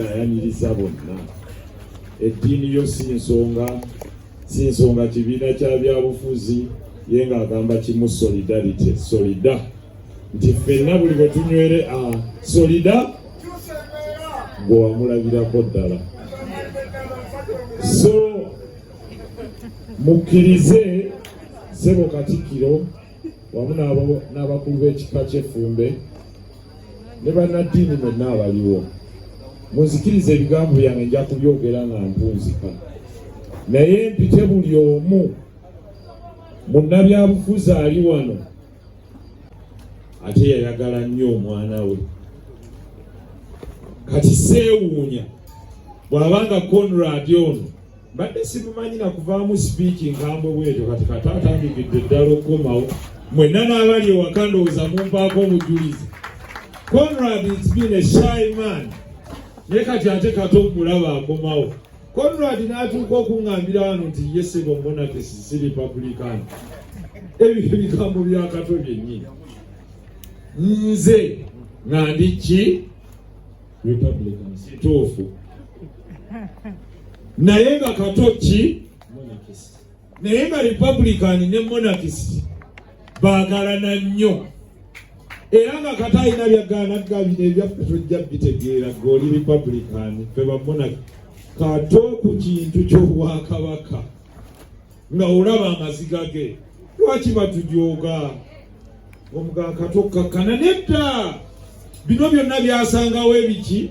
Ayaniriza bonna. Eddiini yo si nsonga, si nsonga kibiina kya byabufuzi, ye ng'agamba kimu solidarity, solida nti ffenna buli bwe tunywere a solida gwe wamulabirako ddala. So mukkirize ssebo Katikkiro wamu n'abakulu b'ekika ky'Effumbe ne bannaddiini mwenna abaliwo, munzikirize ebigambo byange nja kubyogera nga mpunzika, naye mpite buli omu munnabyabufuzi ali wano ate yayagala nnyo omwana we. Kati seewuunya bw'abanga Conrad ono mbadde simumanyi na kuvaamu sipiiki nkambwe bwetyo, kati kata atandikidde ddala okukomawo. Mwenna n'abali ewaka ndowooza mumpaako obujulizi. Conrad is been a shy man, naye kati ate kato mulaba akomawo. Conrad n'atuuka okuŋŋambira wano nti ye ssebo monarchist si republican. Ebyo ebigambo bya Kato byennyini. Nze nga ndi ki republican kituufu, naye nga Kato ki monarchist, naye nga republican ne monarchist baagalana nnyo, era nga Kato alina byagaana gabino ebyaffe tojja bitegeera gweoli republican fe ba monarch. Kato ku kintu ky'obwakabaka nga olaba amaziga ge, lwaki batujooga? Omugaa Kato kakkana nedda, bino byonna byasangawo ebiki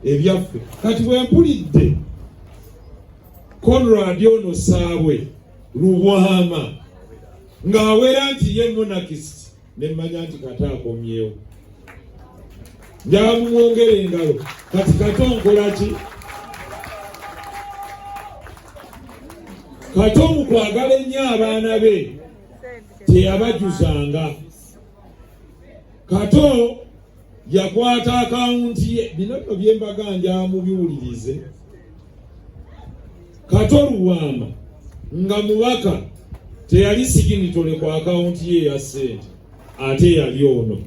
ebyaffe. Kati bwe mpulidde Conrad ono Saabwe Lubwama ng'awera nti ye monarchist, ne mmanya nti Kato akomyewo. Njagala mumwongere engalo. Kati Kato nkola ki? Kato mu kwagala ennyo abaana be teyabajuzanga. Kato yakwata akawunti ye, bino nno byembaga njala mubiwulirize. Kato Lubwama nga mubaka teyali signatory ku akawunti ye eya ssente, ate yali ono.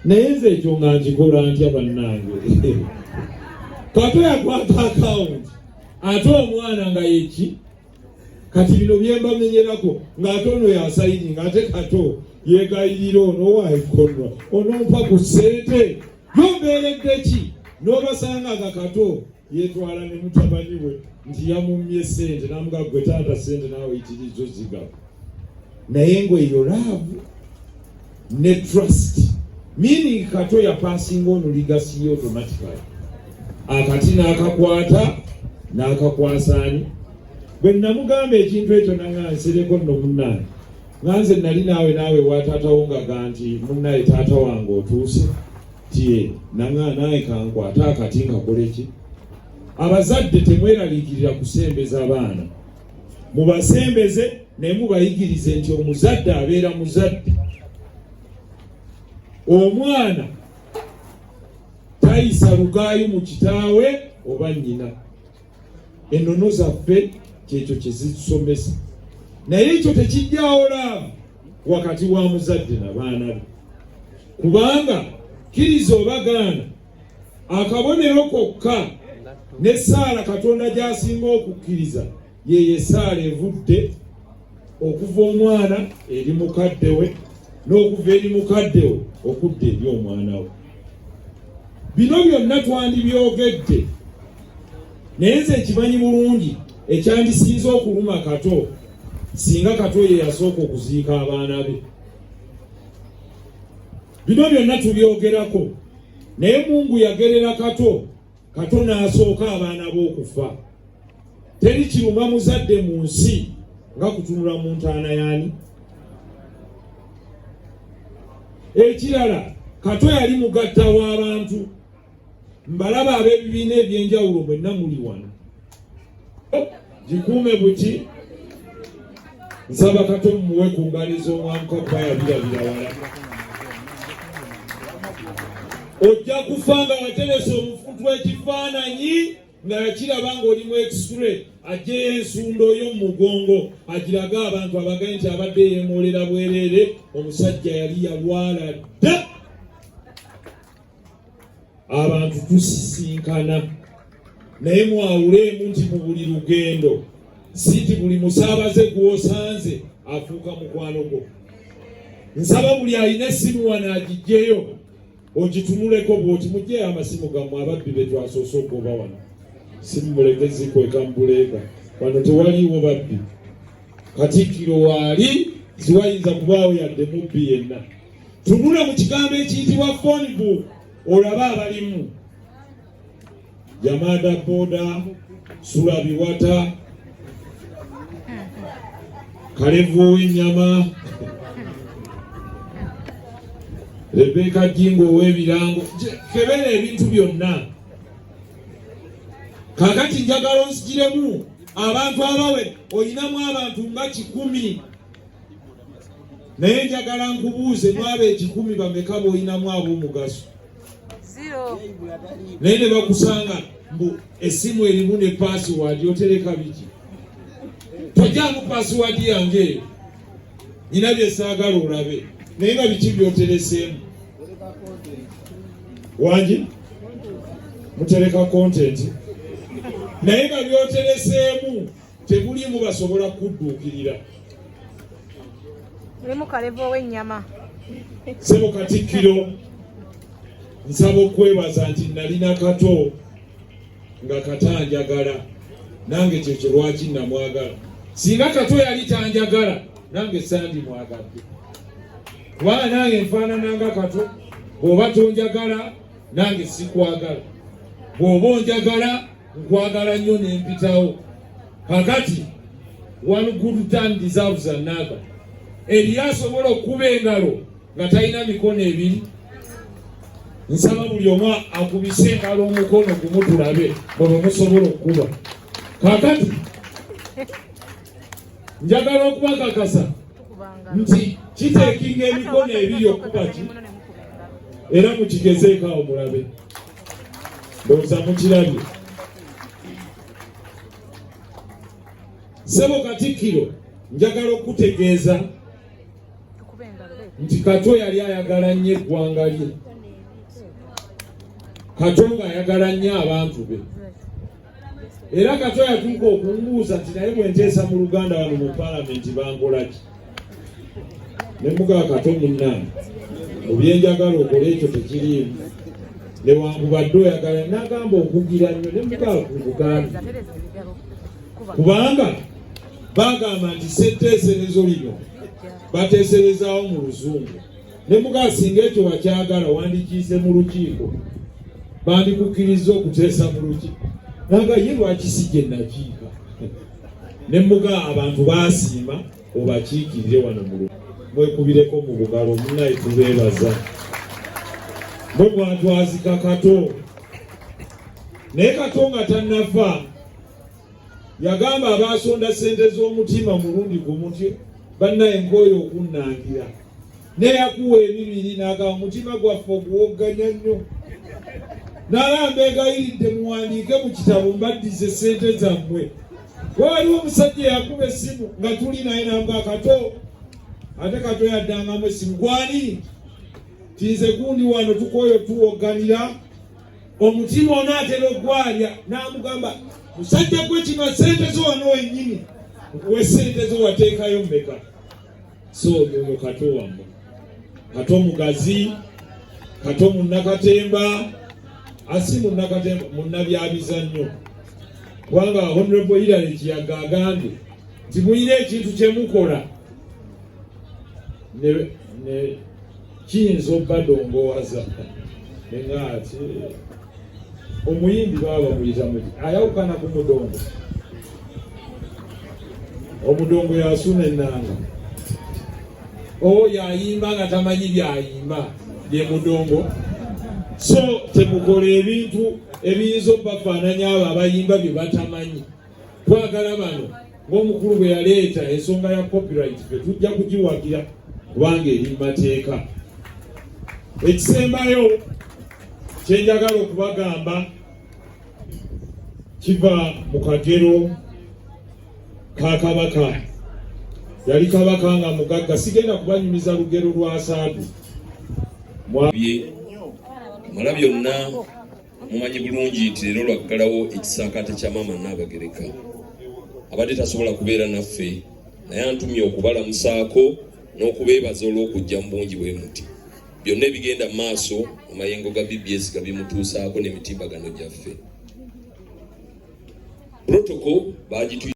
Naye nze ekyo nga nkikola ntya bannange? Kato yakwata akawunti ate omwana nga yeki. Kati bino byembamenyerako ng'ate ono yasayini, ng'ate Kato yegayirira ono waekonwa onompa ku ssente yombeeredde ki, n'obasanga nga Kato yetwala ne mutabani we nti yamummye ssente, namuga gwe taata ssente naawe yitirizo zigaba. Naye ng'eyo love ne trust, meaning Kato yapasinga ono legacy ye automatically, akati n'akakwata n'akakwasaani. Bwe namugamba ekintu ekyo nanga nsereko nno munnange, nga nze nali naawe naawe wa taatawo ngaga nti munnaye taata wange otuuse tie nanga naye kankwate akati nkakole ki. Abazadde temweraliikirira kusembeza abaana, mubasembeze naye mubayigirize nti omuzadde abeera muzadde. Omwana tayisa lugaayu mu kitaawe oba nnyina. Ennono zaffe kyekyo kye zisomesa, naye ekyo tekijjaawo love wakati wa muzadde na baana be, kubanga kkiriza oba gaana, akabonero kokka n'essaala Katonda gy'asinga okukkiriza yeyo essaala evudde okuva omwana eri mukadde we n'okuva eri mukadde we okudda eri omwana we. Bino byonna twandibyogedde, naye nze nkimanyi bulungi ekyandisinze okuluma Kato singa Kato ye yasooka okuziika abaana be. Bino byonna tubyogerako, naye Mungu yagerera Kato, Kato n'asooka abaana b'okufa. Teri kiruma muzadde mu nsi nga kutunula mu ntaana yaani. Ekirala, Kato yali mugatta w'abantu. Mbalaba ab'ebibiina ebyenjawulo mwenna muli wano, gikuume buki. Nsaba Kato mumuwe ku ngalo ez'omwamuka kuba yabirabira wala. Ojja kufa nga wateresa omufutu ekifaananyi nga yakiraba ng'oli mu x-ray, aggyeyo ensundo yo mu mugongo agirage abantu abagaye nti abadde yeemoolera bwereere, omusajja yali yalwala dda. Abantu tusisinkana, naye mwawuleemu nti mu buli lugendo si nti buli musaabaze gw'osanze afuuka mukwano gwo. Nsaba buli alina essimu wano agijjeyo ogitunuleko bw'oti. Mugyeyo amasimu gammwe, ababbi be twasoose okugoba wano. Simu muleke zikweka mu buleega, wano tewaliiwo babbi. Katikkiro waali, siwayinza kubaawo yadde mubbi yenna. Tunula mu kigambo ekiyitibwa phone book olabe abalimu: Jamada Boda, Sula Biwata, Kalevu ow'ennyama, Rebeka Jingo ow'ebirango. Kebera ebintu byonna. Kakati njagala onzigiremu abantu abawe, olinamu abantu nga 100, naye njagala nkubuuze, mwaba 100 bameka b'olinamu ab'omugaso? Naye ne bakusanga mbu essimu erimu ne password, otereka biki? Tojjamu password yange eyo, nina byesaagala olabe. Naye nga biki byotereseemu? Wangi mutereka content, naye nga byotereseemu tebulimu basobola kudduukirira. Mulimu kalevu ow'ennyama. Sebo Katikkiro, nsaba okwebaza nti nalina Kato nga Kato anjagala, nange kyekyo lwaki namwagala. Singa Kato yali tanjagala, nange sandimwagadde, kubanga nange nfaanana nga Kato. Bw'oba tonjagala, nange sikwagala. Bw'oba onjagala, nkwagala nnyo nempitawo. Kakati one good turn deserves another. Eriyo asobola okukuba engalo nga talina mikono ebiri? Nsaba buli omu akubise engalo omukono gumu, tulabe bwe musobola okukuba. Kakati njagala okubakakasa nti kiteekinga emikono ebiri okukuba ki, era mukigezeeko awo mulabe. Ndowooza mukirabye. Ssebo Katikkiro, njagala okutegeeza nti Kato yali ayagala nnyo eggwanga lye, Kato ng'ayagala nnyo abantu be. Era Kato yatuuka okumbuuza nti, "Naye bwe nteesa mu Luganda wano mu paalamenti bankola ki?" Ne mugaa, "Kato munnange, mu byenjagala okole ekyo tekiriimu, newankubadde oyagala." Nagamba okugira nnyo, ne mugaa nkugambye, kubanga bagamba nti setteeserezo lino bateeserezaawo mu Luzungu. Ne mugaa singa ekyo wakyagala, wandikiise mu lukiiko, bandikukkiriza okuteesa mu lukiiko. Naga ye lwaki si gye nakiika? Ne mugaa abantu baasiima obakiikirire wano mu mwekubireko mu bugalo. Munaye, tubeebaza mwe mwatwazika Kato. Naye Kato nga tannafa yagamba abasonda sente z'omutima mulundi gumu nti, "Bannaye, nkooyo okunnangira." Neyakuwa ebibiri n'agamba omutima gwaffe oguwogganya nnyo, nalamba, "Mbeegayiridde muwandiike mu kitabo mbaddize sente zammwe." Waliwo omusajja eyakuba essimu nga tuli naye, namba Kato, ate Kato yaddangamu essimu, "Gwani?" "Tinze gundi wano, tukooyo tuwogganira omutima onaatera ogwalya." N'amugamba, "Musajja gwe, kino sente zo wano wennyini, nkuwe sente zo, wateekayo mmeka?" So oyo Kato wammwe, Kato mugazi, Kato munnakatemba, asi munnakatemba, munnabyabizannyo, kubanga Honorable Hillary Kiyaga agambye nti mulina ekintu kyemukola ne kiyinza obadongowaza. Neŋŋaati omuyimbi baba bamuyita muki ayawukana ku mudongo? Omudongo yasuna ennanga, oyo ayimba nga tamanyi byayimba ye mudongo. So temukola ebintu ebiyinza obafaananya abo abayimba bye batamanyi. Twagala bano ng'omukulu bwe yaleeta ensonga ya copyright, fe tujja kugiwagira kubanga eri mu mateeka. Ekisembayo kyenjagala okubagamba kiva mu kagero ka kabaka. Yali kabaka nga mugagga. Sigenda kubanyumiza lugero lwa saadu. Bye. Kamala byonna mumanyi bulungi nti leero lwaggalawo ekisaakaate kya Maama Nnaabagereka. Abadde tasobola kubeera naffe, naye antumye okubalamusaako n'okubeebaza olw'okujja mu bungi bwe muti. Byonna ebigenda mu maaso, amayengo ga BBS gabimutuusaako n'emitimbagano gyaffe. Protocol bagitu